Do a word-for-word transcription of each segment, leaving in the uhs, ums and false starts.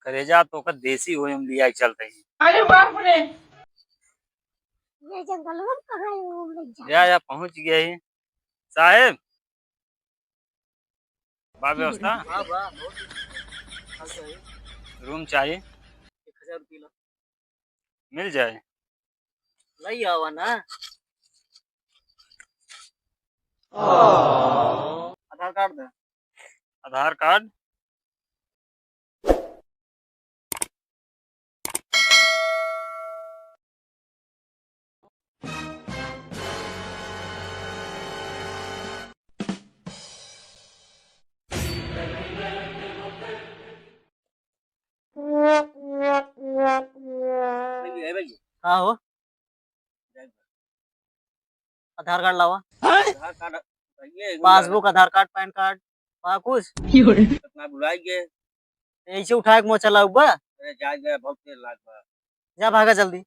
करेजा तो का देसी होई, हम लिया चलते हैं। अरे बाप रे। ये जंगल में कहाँ है वो ले जा? या, या पहुँच गया ही। साहेब, बा व्यवस्था? हाँ, बा, बहुत अच्छा है। रूम चाहिए? एक हजार रुपये ला। मिल जाए। लई आवा ना। आधार कार्ड दे। आधार कार्ड? भैया, ए भैया। का हो? आधार कार्ड लावा। आधार कार्ड भैया, एगो पासबुक, आधार कार्ड, पैन कार्ड, बा कुछ? कितना भुलाई गए। ऐसे उठाए के मोचा लाऊ बा? अरे, जा गया, बहुत देर लाग बा। जा, भागा जल्दी।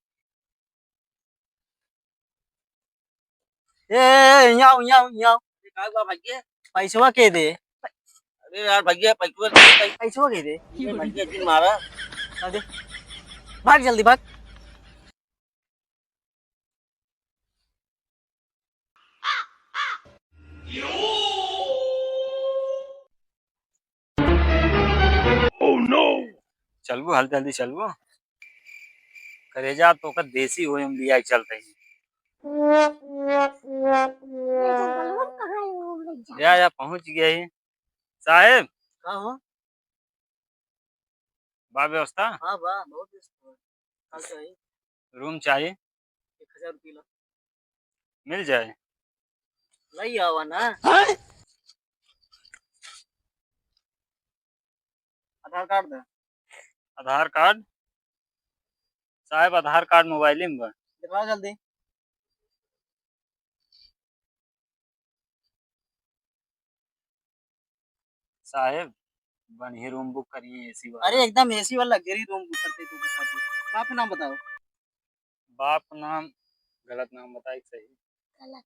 ए, ए, ए, यहाँ आओ, यहाँ आओ, यहाँ आओ। अरे, का हुआ भैया? पैसवा के दे? अरे यार भैया, पैसवा दे, पै- पैसवा के दे? अरे भैया, जिन मारा। का दे? भाग जल्दी, भाग। Oh no! चलबो, हल्दी हल्दी चलबो। करेजा तो का देसी होई, हम लिया चलते हैं। या, या पहुँच गया ही। साहेब। का हो? बा व्यवस्था? हाँ, बा, बहुत व्यवस्था बा। का चाही? रूम चाही। एक हजार रुपये ला। मिल जाए। लई आवा ना। हाँ? आधार कार्ड दे। आधार कार्ड? साहेब, आधार कार्ड मोबाइल में बा। दिखाओ जल्दी। साहेब, बढ़िया रूम बुक करिए, एसी वाला। अरे, एकदम एसी वाला लग्जरी रूम बुक करते तू के खातिर। बाप नाम बताओ। बाप नाम गलत नाम बताई, सही। गलत।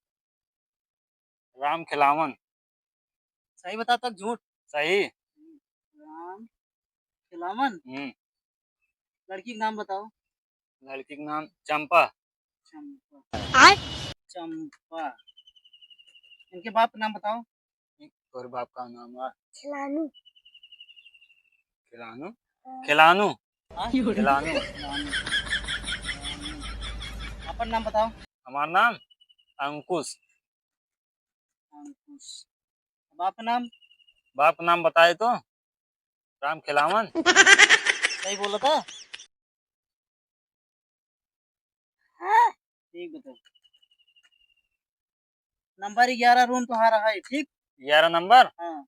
राम खिलावन। सही बता तक झूठ? सही। राम खिलावन? हम्म। लड़की का नाम बताओ। लड़की का नाम चंपा। चंपा। आय? चंपा। इनके बाप का नाम बताओ। तोर बाप का नाम है? खिलानू। खिलानू? हाँ। खिलानू? हाँ? खिलानू। खिलानू। अपन नाम बताओ। हमार नाम अंकुश। अंकुश। बाप का नाम? बाप का नाम बताए तो? राम खिलावन। सही बोला था? हाँ। ठीक बता। नंबर ग्यारह रूम तुम्हारा है, ठीक? ग्यारह नंबर? हाँ।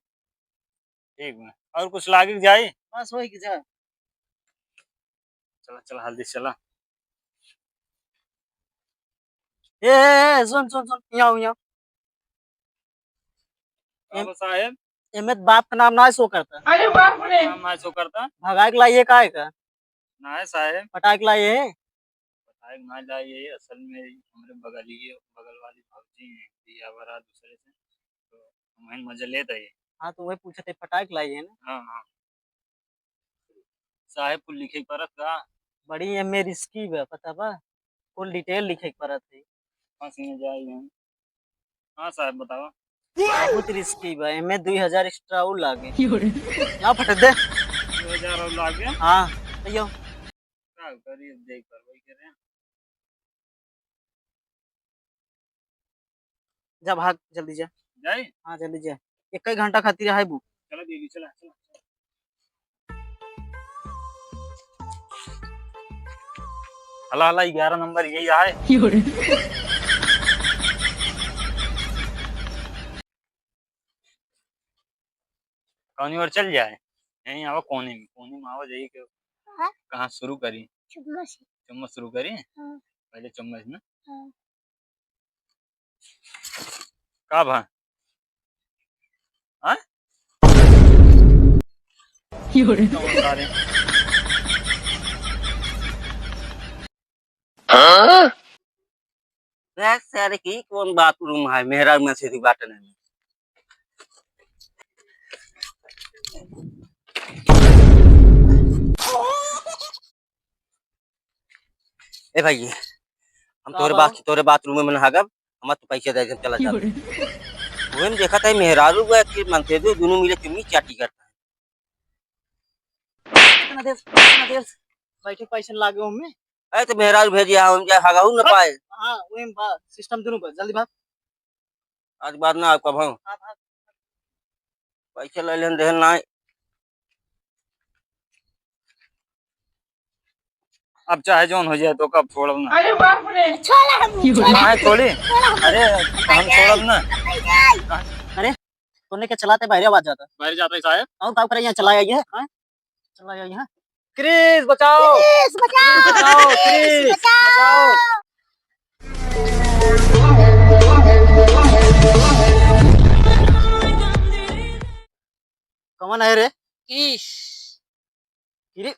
ठीक बा। और कुछ लागे के जाई? बस होई के जा। चला, चला, हल्दी से चला। ए, ए, ए, सुन, सुन, सुन, यहाँ, यहाँ। का एम-, बा साहेब? एमे त बाप का नाम ना शो करता। अरे बाप रे। नाम ना शो करता? भगाए के लाइए का है का? ना है साहेब। पटाए के लाइए है? पटाए के ना लाइए, असल में हमरे बगलिए, बगल वाली भौजी हैं, बियाह भरा दूसरे से, तो हम मजा लेत है। हाँ, तो वही पूछत है, पटाए के लाइए है ना? हाँ, हाँ। साहेब, कुल लिखे के परत का? बड़ी एमे risky बा, पता बा? कुल detail लिखे के परत है। फंस में जाई हम। हाँ साहेब, बतावा। बहुत risky बा, एमे दुई हजार extra और लागे। क्यों रे? ना फटे दे। दुई हजार और लागे? हाँ, कहियो। का करी, अब देख करवाई करे। जा भाग, जल्दी जा। जाई? हाँ, जल्दी जा। एक ही घंटा खातिर है बुक। चला दीदी, चला, चला। हला, हला, ग्यारह नंबर यही आए। क्यों रे? कौनी ओर चल जाए? यहीं आवा कोने में, कोने में आवा जाइए के। हाँ? कहाँ शुरू करी? चम्मच से। चम्मच शुरू करी? हाँ। पहले चम्मच ना? हाँ। का भा? हाँ? क्यों रे? हाँ? देख सारे की कौन बाथरूम है, मेहरा में से बात नहीं। ए भाई, हम का तोरे बा? बात, तोरे बाथरूम में नहागब, हमार तू पैसा दे दे, हम चला जात। वही में देखत है मेहरारू बा कि मनसेधू दुनू मिले चुम्मी चाटी करत है। इतना देर, इतना देर से बैठे पैसे लागे हमें। अरे तो मेहरारू भेजिया, हम जा हगाऊ न पाए। हाँ, वही में बा, सिस्टम दुनू बा, जल्दी भाग। आज बाद ना आब कबहूँ। हाँ, भाग। पैसा ले लेन देहन नाई। अब चाहे जौन हो जाए तो कब छोड़ब ना। अरे बाप रे। छोड़ा हम, छोड़ा। नाई छोड़ी। छोड़ा हम। अरे हम छोड़ब ना। अरे तोने के चलाते बाहरे आवाज जाता। बाहरे जाता है साहब। और का करे यहाँ चला आई है? हाँ? चला आई है। क्रिस बचाओ। क्रिस बचाओ। क्रिस बचाओ। क्रिस बचाओ। कौन है रे? क्रिस। क्रिस।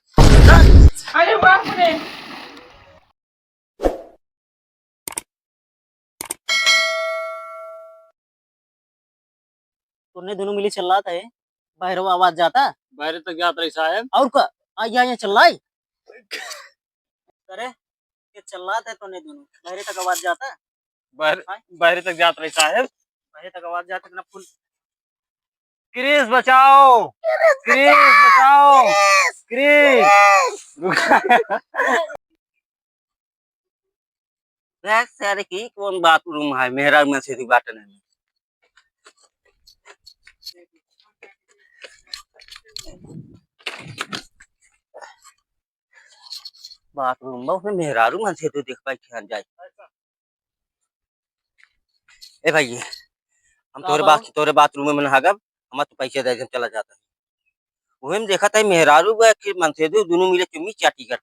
अरे बाप रे। तोने दुनू मिली चिल्लात है, बाहरे आवाज जाता? बाहरे तक जात रही साहब। और का? आ, यहाँ, यहाँ चिल्लाई। अरे, ये चिल्लात है तोने दुनू, बाहरे तक आवाज जाता? बाहर, हाँ? बाहरे तक जात रही साहब। बाहरे तक आवाज जाता ना फुल। क्रिस बचाओ, क्रिस बचाओ, क्रिस। देख सारे की कौन बाथरूम है, मेहरारू मनसेधू बाटन है। बाथरूम बा, उसमें मेहरारू मनसेधू देख पाई कि हम जाए। ए भाई, हम का तोरे बा? बात, तोरे बाथरूम में नहागब, हमार तू पैसा दे दे, हम चला जाता है। वही में देखत है मेहरारू बा कि मनसेधू दुनू मिले चुम्मी चाटी करत